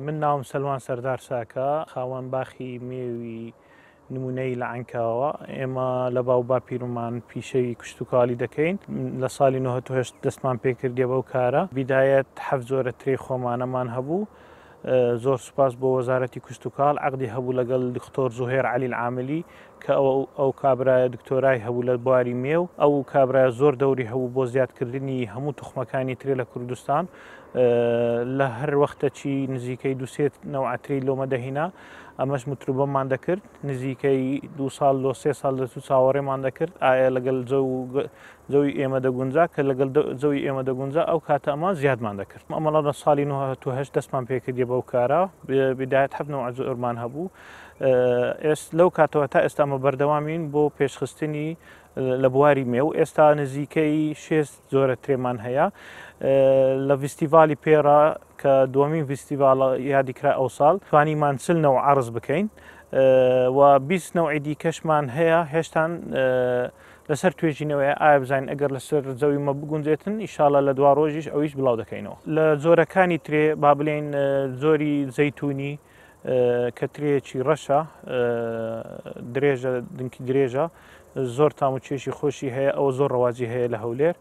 من ناوم سەلوان سەردار ساکە، خاوەن باخی مێوی نمونەیی لە عەنکاوە. ئێمە لە باو باپیرمان پیشەی کشتوکاڵی دەکەین. لە ساڵی 98 دەستمان پێکردیە بەو کارە. بیدایەت حەفت جۆرە ترێی خۆمانەمان هەبوو. زۆر سوپاس بۆ وەزارەتی کشتوکاڵ عەقدی هەبوو لەگەڵ دکتۆر زوهێر عەلی العاملی کە ئەو ئەو کابرایە دکتۆرای هەبوو لە بواری مێو. ئەو کابرایە زۆر دەوری هەبوو بۆ زیادکردنی هەموو توخمەکانی ترێ لە کوردستان. لە هەر وەختەکی نزیکەی دوو سێ نەوعە ترێی لۆمە دەهینا. ئەمەش متروبەمان دەکرد نزیکەی دوو ساڵ لۆ سێ ساڵ دەچوو چاوەڕێمان دەکرد ئایا لەگەڵ جەوی ئێمە دەگونجا کە لەگەڵ جەوی ئێمە دەگونجا ئەو کاتە ئەمە زیادمان دەکرد ئەمە لە ساڵی 98 دەستمان پێکردیە بەو کارە بدایەت حەفت نەوع زۆرمان هەبوو ئێست لەو کاتەوە تا ئێستا ئەمە بەردەوامین بۆ پێشخستنی لە بواری مێو ئێستا نزیکەی شێست جۆرە ترێمان هەیە لە ڤیستیڤالی پێرا کە دووەمین ڤیستیڤاڵ یادی کرا ئەوساڵ توانیمان 40 نەوع عەرز بکەین و 20 نەوعی دیکەشمان هەیە هێشتان لەسەر توێژینەوەیە ئایا بزانین ئەگەر لەسەر زەوی مە بگونجێتن ئیشاڵە لە دوا ڕۆژیش ئەویش بڵاو دەکەینەوە لە جۆرەکانی ترێ با بلێن جۆری زەیتونی کە ترێیەکی ڕەشە درێژە دنکی درێژە زۆر تام و چێژی خۆشی هەیە ئەوە زۆر ڕەواجی هەیە لە هەولێر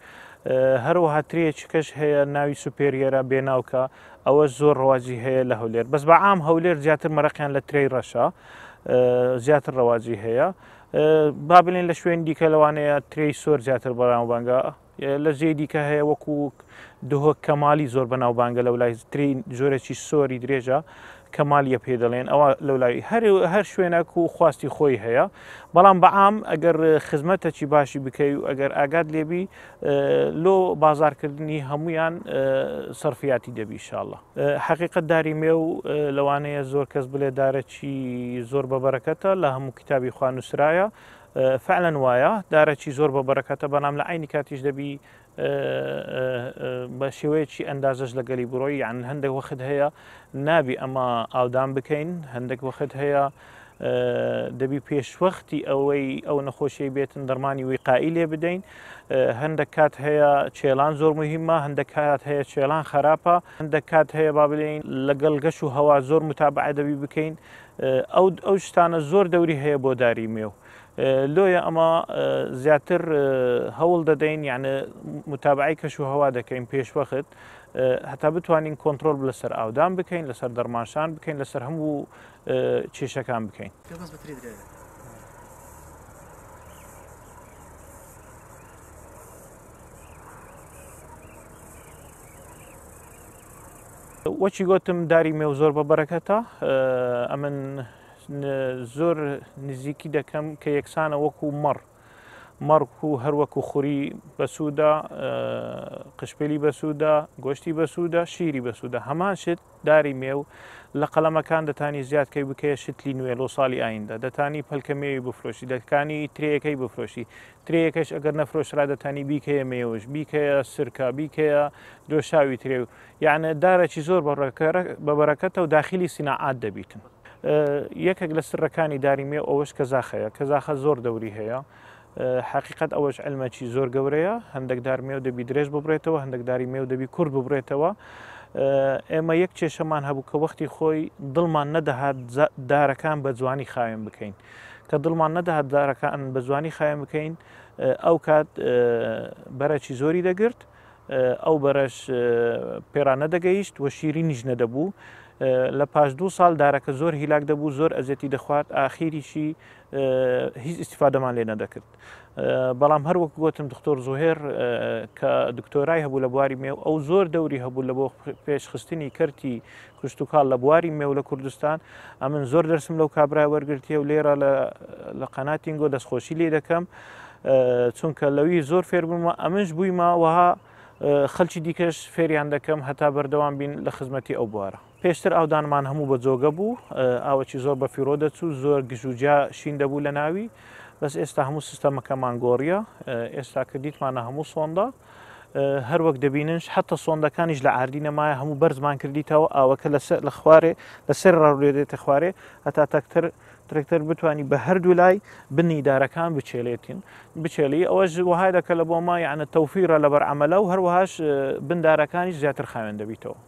هەروەها ترێیەکی کەش هەیە ناوی سوپێریەرە بێناوکە ئەوە زۆر ڕەواجی هەیە لە هەولێر بەس بە عام هەولێر زیاتر مەرەقیان لە ترێی ڕەشە زیاتر ڕەواجی هەیە با بلێن لە شوێن دیکە لەوانەیە ترێی سۆر زیاتر بەناوبانگە لە جێی دیکە هەیە وەکو دهۆک کەمالی زۆر بەناوبانگە لەولای ترین جۆرێکی سۆری درێژە کەمالیە پێ دەڵێن ئەوە لەولای هەر هەر شوێنێک و خواستی خۆی هەیە بەڵام بەعام ئەگەر خزمەتەکی باشی بکەی و ئەگەر ئاگات لێبی لۆ بازارکردنی هەمویان سەرفیاتی دەبی ئیشاڵڵا حەقیقەت داری مێو لەوانەیە زۆر کەس بلێ دارەکی زۆر بەبەرەکەتە لە هەموو کتابی خوا نووسرایە فعلا وایە دارەکی زۆر بە بەرەکەتە بەڵام لە عینی کاتیش دەبی بە شێوەیەکی ئەندازەش لەگەلی بڕۆی یان هەندێک وەخت هەیە نابی ئەمە ئاودان بکەین هەندێک وەخت هەیە دەبی پێشوەختی ئەوەی ئەو نەخۆشیی بێتن دەرمانی ویقایی لێ بدەین هەندێک کات هەیە چێلان زۆر مهمە هەندێک کات هەیە چێلان خراپە هەندێک کات هەیە با بلین لەگەڵ گەش و هەوا زۆر متابعە دەبی بکەین ئەو ئەو شتانە زۆر دەوری هەیە بۆ داری مێو لۆیە ئەمە زیاتر هەوڵ دەدەین یعنی متابعی کەش و هەوا دەکەین پێشوەخت هەتا بتوانین کۆنتترۆل لەسەر ئاودان بکەین لەسەر دەرمانشان بکەین لەسەر هەموو کێشەکان بکەین. وەکی گوتم داری مێو زۆر بە بەرەکەتە ئەمن زۆر نزیکی دەکەم کە یەکسانە وەکو مەڕ مەڕک و هەروەکو خوری بەسوودە قشپلی بەسوودە گۆشتی بەسوودە شیری بەسوودە هەمان شت داری مێو لە قەڵەمەکان دەتانی زیادکەی بکەیە شتلی نوێ لۆ ساڵی ئایندە دەتانی پەلکە مێوی بفرۆشی دەکانی ترەکەی بفرۆشی ترێیەکەش ئەگەر نەفرۆشرا دەتانی بیکەیە مێوژ بیکەیە سرکە بیکەیە دۆشاوی ترێ و یعنی دارێکی زۆر بە بەرەکەتە و داخلی سیناعات دەبیتن. یەکێک لە سرەکانی داری مێو ئەوەش کەزاخەیە کەزاخە زۆر دەوری هەیە حقیقت ئەوەش علمەکی زۆر گەورەیە هەندێک دار مێو دەبی درێژ ببرێتەوە هەندێک داری مێو دەبی کورت ببرێتەوە ئێمە یەک کێشەمان هەبوو کە وەختی خۆی دڵمان نەدەهات دارەکان بە جوانی خاوێن بکەین کە دڵمان نەدەهات دارەکان بە جوانی خاوێن بکەین ئەو کات بەرەکی زۆری دەگرت ئەو بەرەش پێرا نەدەگەیشت و شیرینیش نەدەبوو لە پاش دوو ساڵ دارەکە زۆر هیلاک دەبوو زۆر ئەزیەتی دەخوارد ئاخیریشی هیچ ئیسیفادەمان لێ نەدەکرد بەڵام هەر وەک گوتم دکتۆر زوهێر کە دکتۆرای هەبوو لە بواری مێو ئەو زۆر دەوری هەبوو لە بۆ پێشخستنی کەرتی کشتوکاڵ لە بواری مێو لە کوردستان ئەمن زۆر دەرسم لەو کابرای وەرگرتیە و لێرە لە قەناتینگۆ دەستخۆشی لێ دەکەم چونکە لەوی زۆر فێر بوومە ئەمنش بوویمە وەها خەلکی دیکەش فێریان دەکەم هەتا بەردەوام بین لە خزمەتی ئەو بوارە. پێشتر ئاودانمان هەموو بە جۆگە بوو ئاوەکی زۆر بە فیڕۆ دەچوو زۆر گژوجیا شین دەبوو لە ناوی بەس ئێستا هەموو سیستەمەکەمان گۆڕیە ئێستا کە دیتمانە هەموو سۆندە. هەر وەک دەبیننش حەتە سۆندەکانیش لە عاردی نەمایە هەموو بەرزمان کردیتەوە ئاوەکە لەسەر لە خوارێ لەسەر ڕاولێ دێتە خوارێ هەتا تەکتەر ترەکتەر بتانی بە هەردوو لای بنی دارەکان بچێلێتین بچێلی ئەوەش وەهای دەکە لە بۆما یعنە تەوفیرە لەبەر عەمەلە و هەروەهاش بن دارەکانیش زیاتر خاوێن دەبیتەوە.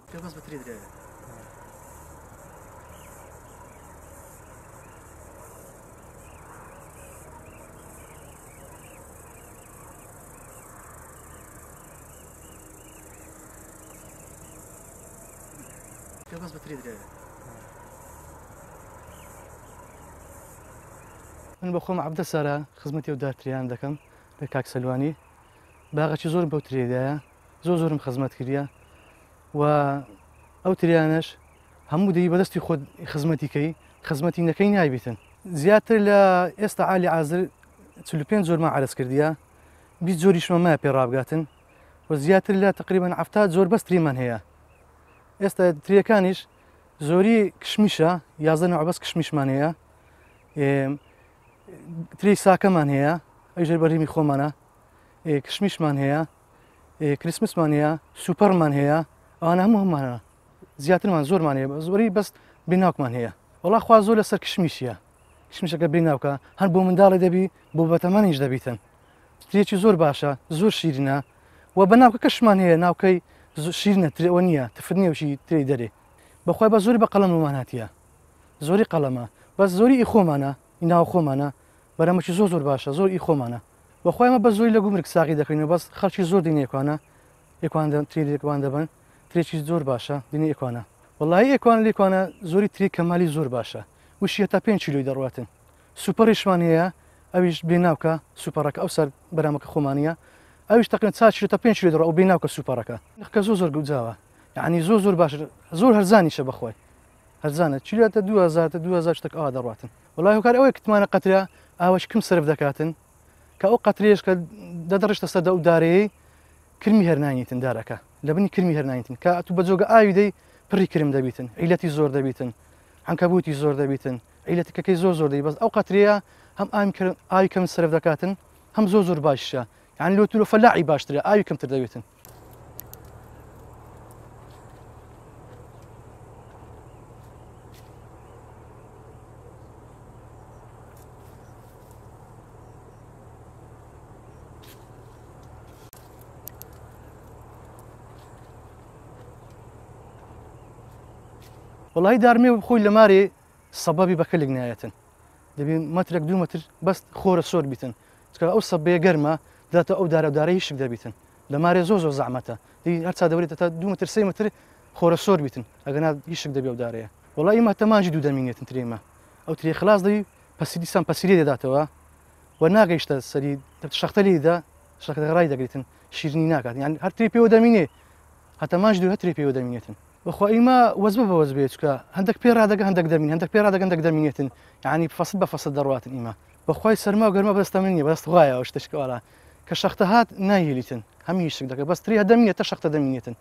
من بە خۆم عەبدە سارا خزمەتی ئەو دارتریان دەکەم لە کاک سەلوانی باغەکی زۆرم بەو ترێدایە زۆر زۆرم خزمەت کردە و ئەو تریانەش هەموو دەی بەدەستی خۆت خزمەتی کەی خزمەتی نەکەی نابیتن زیاتر لە ئێستا عالی عازر 45 جۆرمان عرز کردیە 20 جۆریشمان مایە پێ ڕابگاتن و زیاتر لە تقریبا 70 جۆر بەس تریمان هەیە ئێستا تریەکانیش زۆری کشمیشە 11 نوع بەس کشمیشمان هەیە تری ساکەمان هەیە ئەویش بەرهەمی خۆمانە کشمیشمان هەیە کریسمسمان هەیە سوپەرمان هەیە ئەوانە هەموو هەمانە زیاترمان زۆرمان هەیە زۆری بەس بیناوکمان هەیە وەڵا خوا زۆر لەسەر کشمیشیە کشمیشەکە بیناوکە هەر بۆ منداڵی دەبی بۆ بەتەمەنیش دەبیتن ترێکی زۆر باشە زۆر شیرینە و بە ناوکە کەشمان هەیە ناوکەی شیرنە ترەوە نییە تفر نییە وشی تری دەرێ بەخوای بە زۆری بە قەڵەم ڕوومان هاتیە زۆری قەڵەمە بەس زۆری ئی خۆمانە ئی ناو خۆمانە بەرەمەکی زۆر زۆر باشە زۆر ئی خۆمانە بەخوای مە بە زۆری لە گومرگ ساغی دەکەین و بەس خەڵکی زۆر دینە ئێکوانە ئێکوان تری ئێکوان دەبەن ترێکی زۆر باشە دینە ئێکوانە وەڵایی ئێکوان لێکوانە زۆری تری کەمالی زۆر باشە وشی هەتا پێنج کیلۆی دەڕواتن سوپەڕیشمان هەیە ئەویش بێ ناوکە سوپەڕەکە ئەو سەر بەرامەکە خۆمانە ئەویش تقریبا چار کیلۆ تا پێنج کیلۆ دەڕوا ئەو بێ ناوکە سوپەڕەکە نرخەکە زۆر زۆر گونجاوە یعنی زۆر زۆر باشە زۆر هەرزانیشە بەخۆی هەرزانە کیلۆ تا 2000 تا 2000 شتێک ئاوا دەڕواتن وەڵای هۆکار ئەوەیە کتمانە قەترە ئاوەش کم سەرف دەکاتن کە ئەو قەترەیەش کە دەدڕشتە سەر ئەو دارەیەی کرمی هەر ناینیتن دارەکە لە بنی کرمی هەر ناینیتن کە ئەتوو بە جۆگە ئاوی دەی پڕی کرم دەبیتن عیلەتی زۆر دەبیتن عەنکەبوتی زۆر دەبیتن عیلەتەکەی زۆر زۆر دەی بەس ئەو قەترەیە هەم ئاوی کەم سەرف دەکاتن هەم زۆر زۆر باشە یان لۆ تورۆ فەلاعی باشترە ئاوی کەمتر دەوێتن. وەڵی دارمێ خۆی لە مارێ سەبەبی بە کەلک نایەتن دەبی مەترێک دوو مەتر بەس خۆرە سۆر بیتن چکە ئەو سەبەیە گەرمە داتە ئەو دارە دارە هیشک دەبیتن لە مارێ زۆر زۆر زەحمەتە دی هەرچا دەورێت تا دوو مەتر سێ مەتر خۆرە سۆر بیتن ئەگەنا هیشک دەبێ ئەو دارەیە وەڵا ئیمە هەتا مانگی دوو دەمینێتن ترێمە ئەو ترێ خلاص دەبی پەسی دیسان پەسیرێ دەداتەوە و ناگەیشتە سەری شەختە لێدا شەختە ڕای دەگریتن شیرنی ناکات یان هەر ترێ پێوە دەمینێ هەتا مانگی دوو هەر ترێ پێوە دەمینێتن بەخوا ئیمە وەزبە بە وەزبەیە چکە هەندێک پێ ڕادەگە هەندێک دەمین هەندێک پێ ڕادەگەن هەندێک دەمینێتن یعنی فەسل بە فەسل دەڕواتن ئیمە بەخوای سەرما و گەرما بەدەستە من نییە بەدەست خوایە ئەو شتەش کە والا کە شەختە هات نایهێلیتن هەمی هیشک دەکە بەس تری هەدەمینێت تا شەختە دەمینێتن.